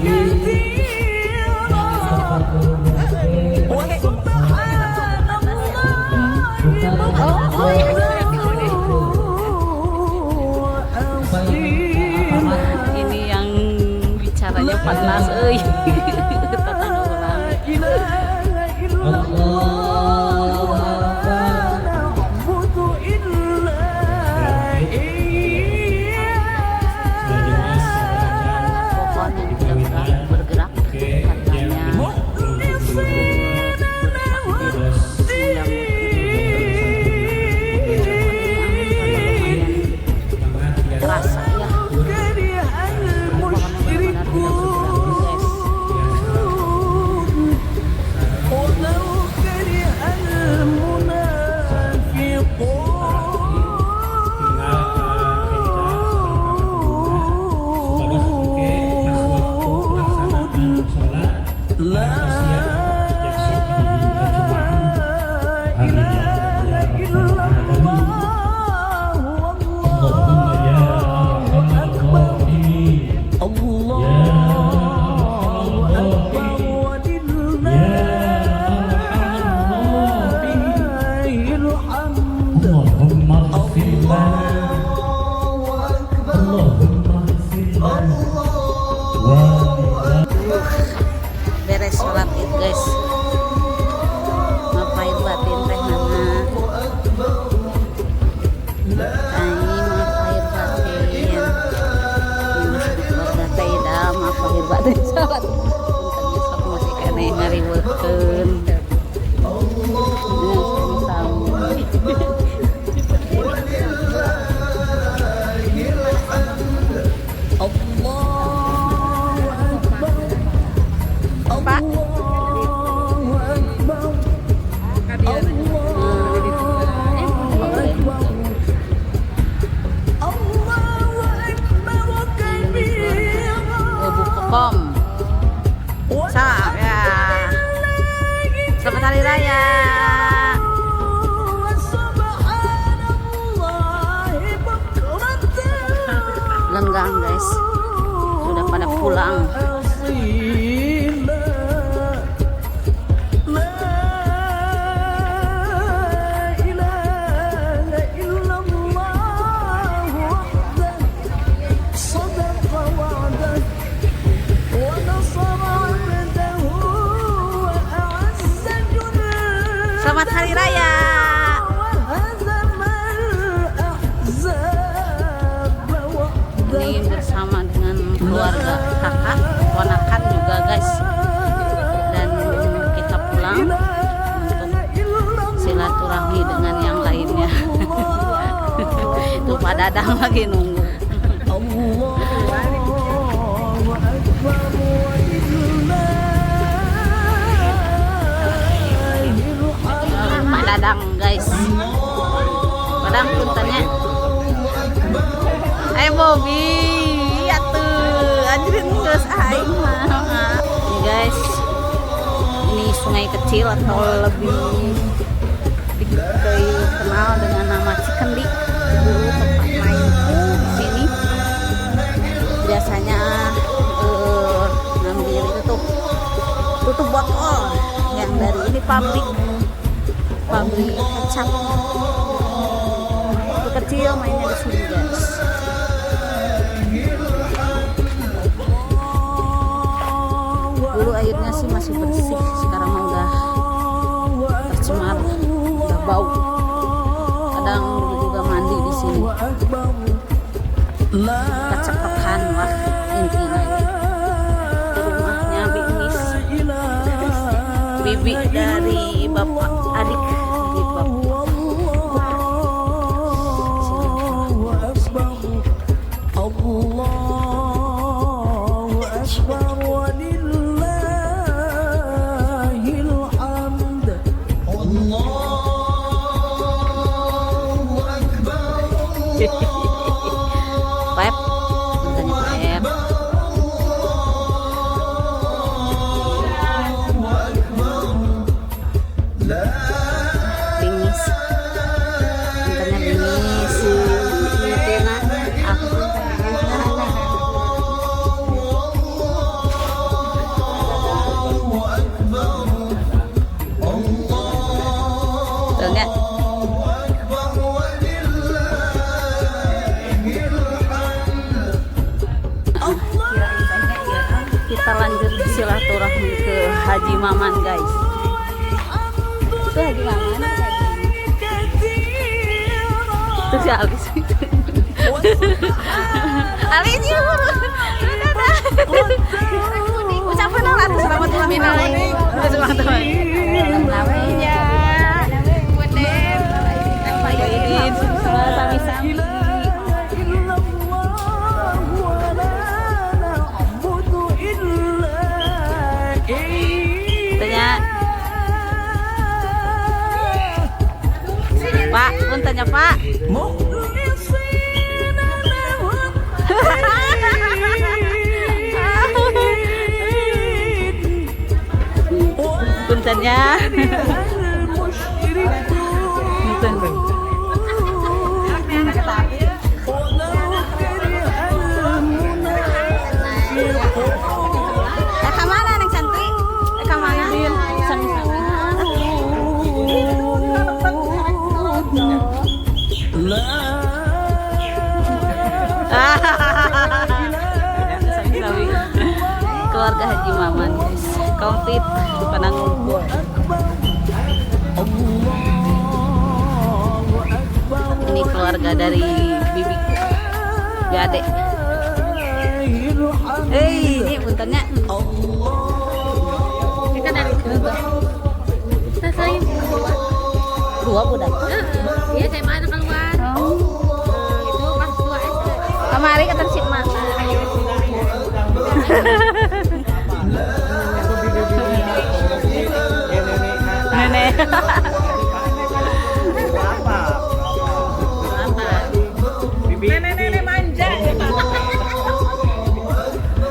كثيرا وسبحان الله بكرة وأصيلا. Ini yang bicaranya panas euy. Tetangga urang. إله إلا الله ولا نعبد إلا إياه. Pohon yang tidak bergerak katanya. مخلصين له الدين. Terasa ya. كره المشركون ولو كره المنافقون. لا إله إلا الله والله أكبر الله أكبر ولله الحمد. اللهم اغفر لنا. الله أكبر. اللهم اغفر لنا. Beres sholat Id, guys. Maaf lahir batin, Teh Nana. Kami maaf lahir batin. Ini masih di keluarga Teh Ida, maaf lahir batin sholat. Punten besok masih keneh ngariweuhkeun. Sami-sami. الله أكبر. Pak. الله أكبر. الله أكبر. الله أكبر كبيرا. Oh, Bu Kokom. Salam ya. Selamat Hari Raya. وسبحان الله بكرة Lenggang, guys. Sudah pada pulang. وأصيلا. لا إله إلا الله وحده صدق وعده ونصر عبده وأعز جنده Selamat Hari Raya. وهزم الأحزاب وحده. Ini bersama dengan keluarga kakak, ponakan juga, guys. Dan kita pulang untuk silaturahmi dengan yang lainnya. Itu Pak Dadang lagi nunggu. الله أكبر ولله الحمد. Pak Dadang, guys. Padang punten nya. Ayo Bobby, ya tuh, anjir geus aing mah. Ini, guys, ini sungai kecil atau lebih dikenal dengan nama Cikendi. Dulu tempat mainku di sini. Biasanya ngambil itu tuh tutup botol yang dari ini pabrik pabrik kecap. Waktu kecil mainnya di sini, guys. Dulu airnya sih masih bersih, sekarang mah udah tercemar, udah bau. Kadang dulu juga mandi di sini, kecepekan lah intinya. Itu rumahnya Binis, bibi dari bapak, adik dari bapak. الله أكبر الله أكبر ولله الحمد. الله أكبر. Pep, katanya Pep. الله أكبر. لا Kita lanjut silaturahmi ke Haji Maman, guys. Itu Haji Maman. Itu si Alis. Alis yuk. Dadah. Ucapkan lah selamat ulang tahun. Selamat tahun. Ya. Izin, sami-sami. إلا الله ولا نعبد إلا Tanya Pak, pun tanya, Pak. مخلصين له الدين. Punten nya. المشركون. Punten. ولو كره المنافقون. Eh, ka mana, Neng Santi? Eh, ka mana? Sami-sami. لا. Sami-sami. Keluarga Haji Maman, guys. Komplit pada ngumpul. أكبر الله أكبر. Ini keluarga dari bibiku. Bi Ade. Hei, ini punten nya. Kita dari kita sering Dua budak. Iya, saya mana keluar. Oh. Itu pas 2 SD. Kemari kata si Mak. Nenek. Apa? Nenek-nenek manja.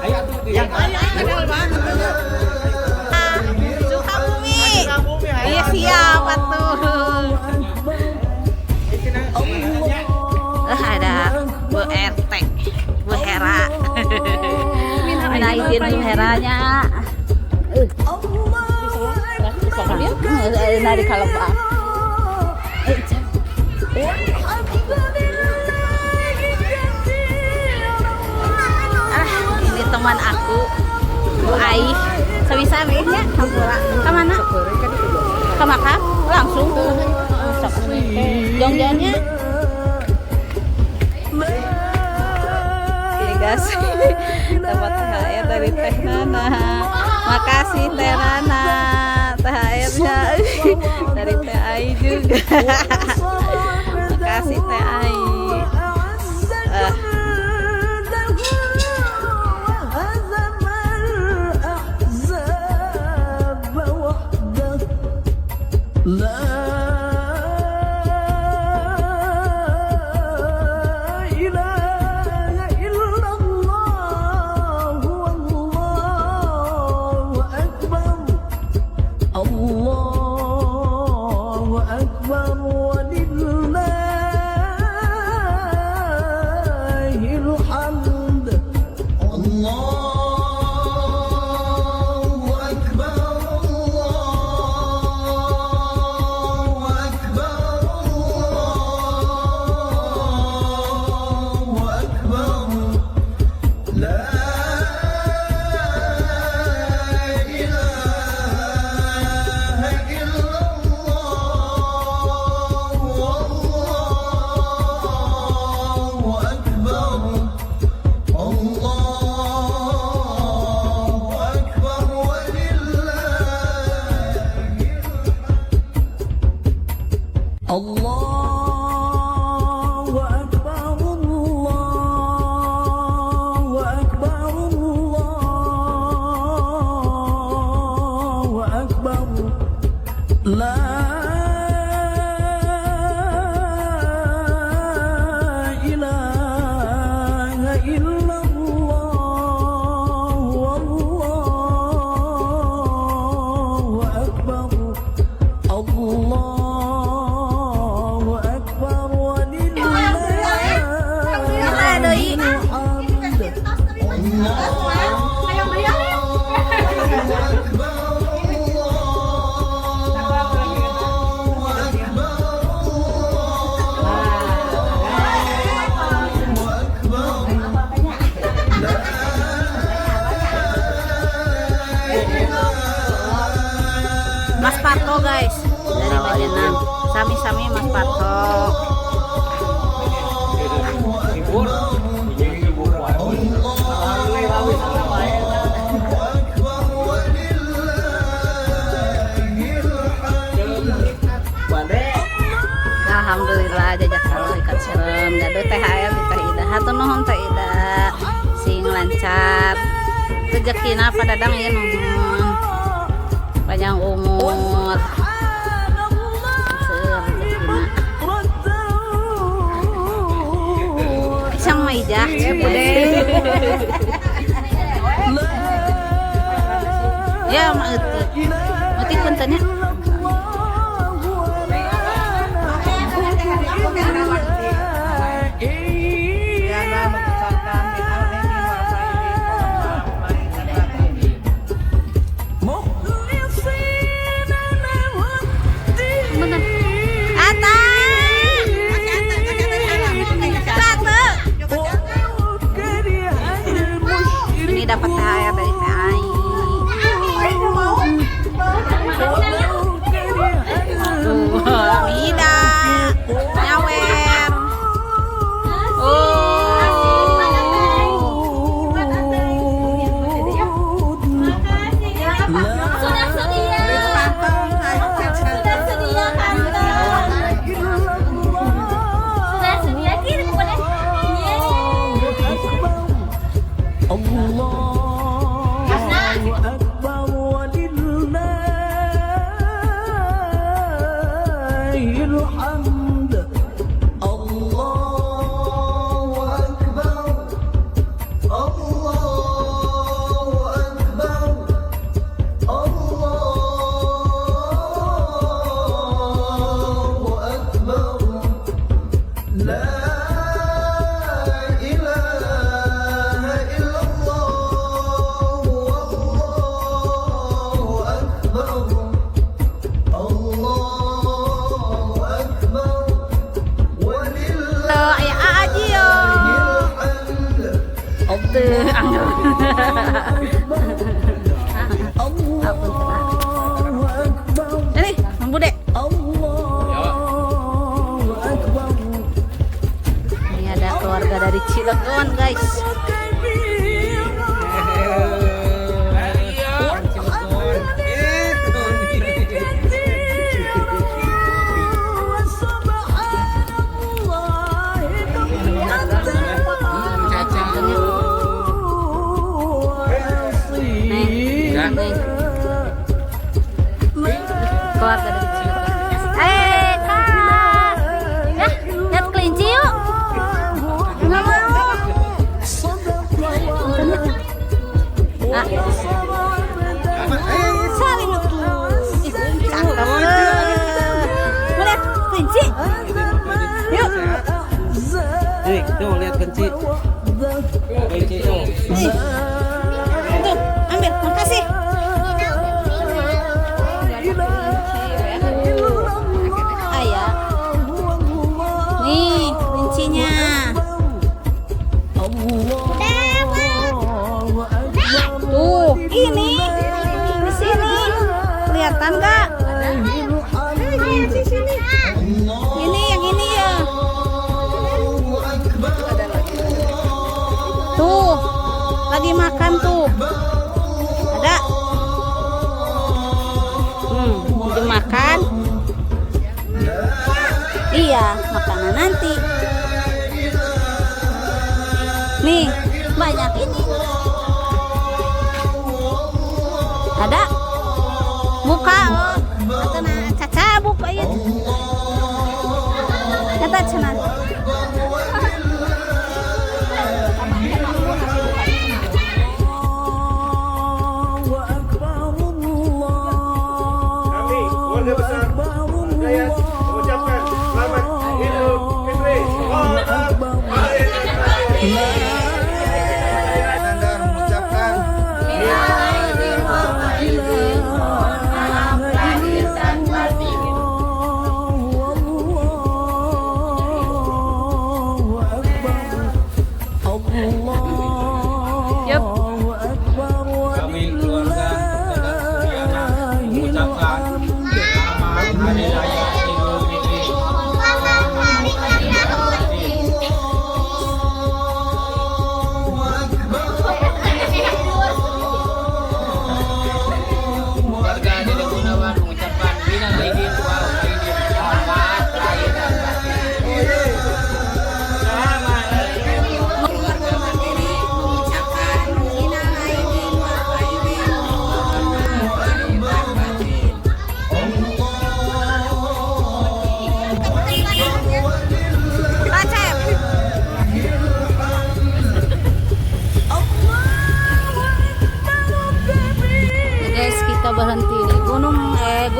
Ayo tuh yang Sukabumi. Iya, siap atuh. Eh, ada Bu RT, Bu Hera. Minta izin Bu Heranya. Eh, nari kalau Pak. Eh, Ah, ini teman aku, Bu Ai. Sami-sami nya, hampura. Ka mana? Ke makam? Langsung. Sok. Jongjonnya. Oke guys, dapat THR dari Teh Nana. Makasih, Teh Nana. THR-nya dari Teh Ai juga. Makasih, Teh Ai. Eh, وهزم الأحزاب وحده. لا إله إلا الله والله أكبر الله أكبر ولله Parto guys dari Majenang. Sami-sami Mas Parto. Alhamdulillah jazakallah ikat serem gaduh THR di Teh Ida. Hatur nuhun Teh Ida. Sing lancar. Rezekina Pak Dadang ya nuhun. Panjang umur. Seueur rezekina. Isang maijah. Ya Ma Euti. Euti punten nya. Bentar. Ata. Satu. Ini dapat THR dari Teh Ai. Tuh, Ida. Nyawer. Oh. Sudah sedia. Sudah sedia tante. Sudah sedia kirim boleh. الله أكبر ولله الحمد الله أكبر الله أكبر الله أكبر لا إله إلا الله والله أكبر الله أكبر ولله Tuh, aya Aa Jio. الحمد Tuh, anggur. الله أكبر Ini, Mang Bude. الله أكبر Ini ada keluarga dari Cilegon, guys. Neng, neng. Keluarga dari Cilegon. Eh, Kak. Ya, lihat kelinci yuk. Nggak mau. Ah. Saling tuh. Ih, cakep. Mau lihat kelinci? Yuk. Nih, tuh lihat kelinci. Kelinci tuh. Nih. Tuh, ambil. Makasih. Ayah. Nih, kelincinya. Tuh, ini di sini. Kelihatan nggak? Di sini. Ini yang ini ya. Tuh, lagi makan tuh. Ada. Lagi makan. Iya, makanan nanti. Nih, banyak ini. Ada. Buka, oh. Atau nah, Caca buka ya. Kata cenah. Kami, keluarga besar Dayat, mengucapkan selamat Idul Fitri. Maaf lahir dan batin. Ananda mengucapkan Yup. Kami keluarga Dadang Suryana mengucapkan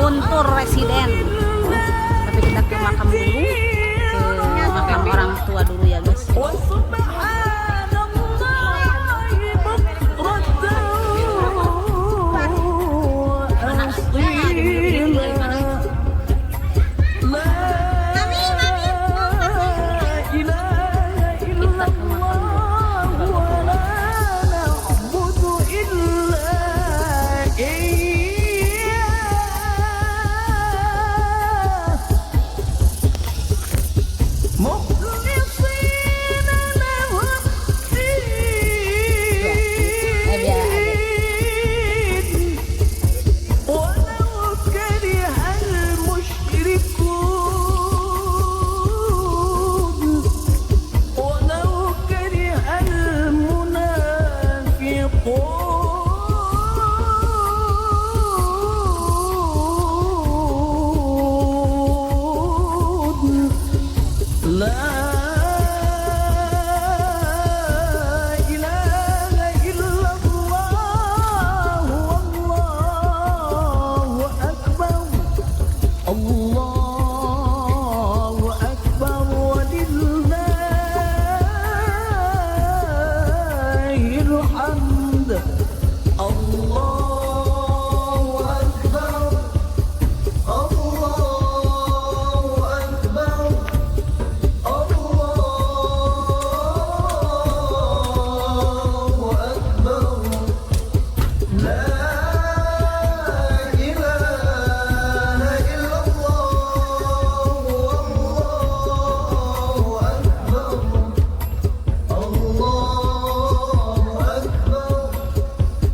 Guntur Residen. Tapi kita ke makam dulu, ke makam orang tua dulu ya guys. وسبحان الله بكرة وأصيلا. لا إله إلا الله ولا نعبد إلا إياه مخلصين له الدين ولو كره المشركون ولو كره المنافقون. لا إله إلا الله والله أكبر الله أكبر ولله الحمد. الله أكبر الله أكبر الله أكبر لا إله إلا الله والله أكبر الله أكبر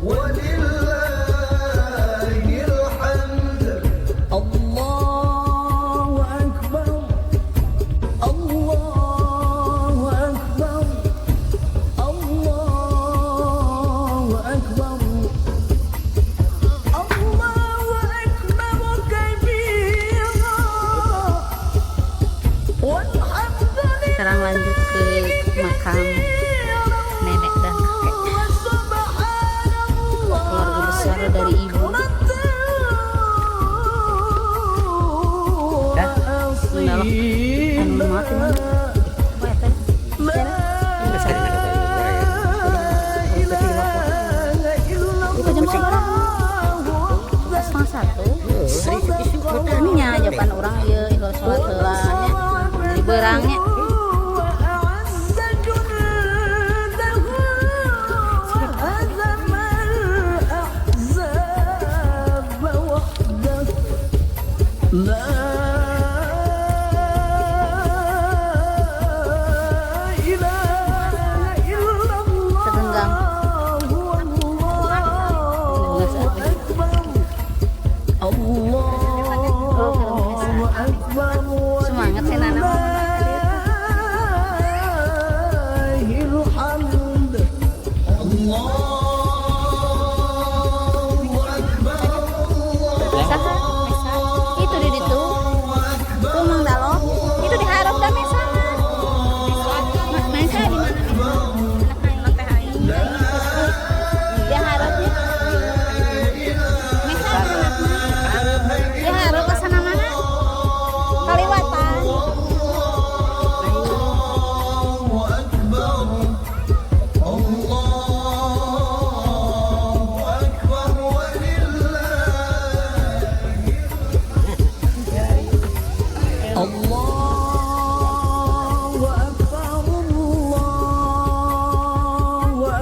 ولله الحمد. الله أكبر الله أكبر الله أكبر الله أكبر كبيرا والحمد Sekarang lanjut ke makam nenek dan kakek, keluarga besar dari ibu. Dah. Mendalam. Anu mati mah. Apa ya, teh? Itu jam berapa? 12.30. Nya japan urang ieu ieu salat heula nya. Jadi beurangnya. وأعز جنده وهزم الأحزاب وحده. لا إله إلا الله Segenggam. والله أكبر الله أكبر Semangat sih Nana. ولله الحمد. الله أكبر. Saha? Mesa. Itu di ditu. Tuh Mang Dalo. Itu di hareup da mesa. Mesa di mana? Anak teh aing. Dia hareupnya. Mesa anakna. Dia hareup ke sana mana? Kaliwatan. الله أكبر الله أكبر ولله الله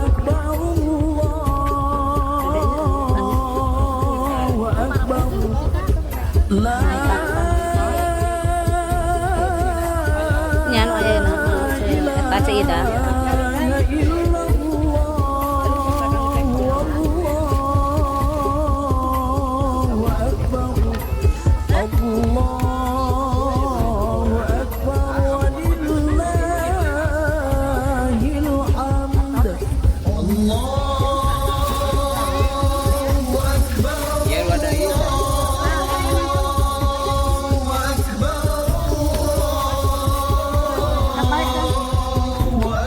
أكبر الله أكبر الله أكبر لا Nya nu ayeuna eta Ceu Ida. إله إلا الله والله أكبر الله أكبر ولله الحمد. الله أكبر. Ya lu ada ini. الله أكبر. Apa itu? الله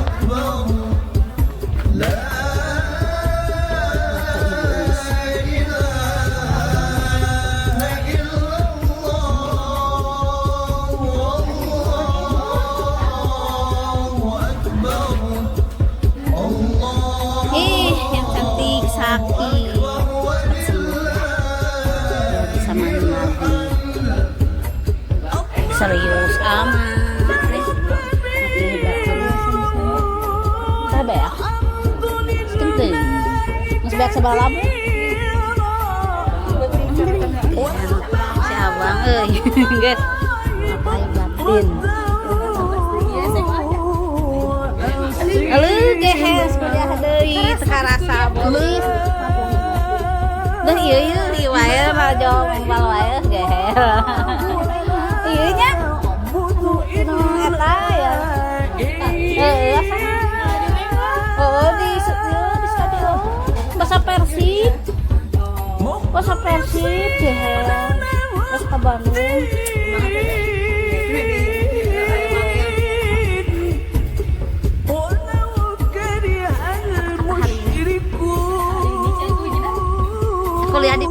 Beak sabaraha labu? Si abang euy, guys. Apa batin? Aduh, gehes kuliah deui teu karasa bolis. Duh ieu ieu ieu wae rajo mengbal wae geher. Ieu nya. Nu eta ya. Heeh, asa. Oh, di ieu di stadion. Basa Persib. Basa Persib geher. Basa ka Bandung. ولو كره المشركون Kuliah di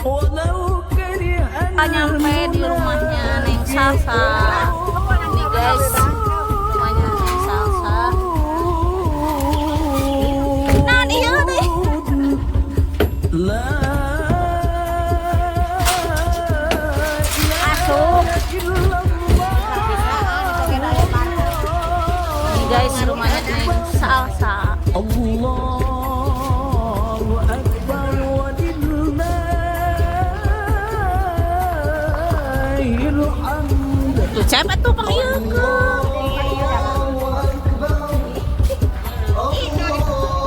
ولو كره nyampe di rumahnya Neng Salsa. Ini guys, rumahnya Neng Salsa. Nah, iya nih. لا Asup. إلا الله. Ini guys, rumahnya Neng Salsa. الله أكبر ولله الحمد. Tuh siapa tuh panggilkeun?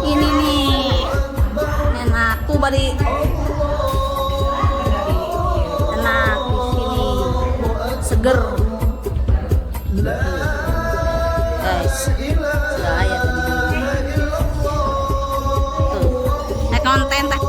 Ini nih. Enak tuh bari. Enak di sini. Seger. Guys. Segala ya tadi. Tuh. Eh konten tah.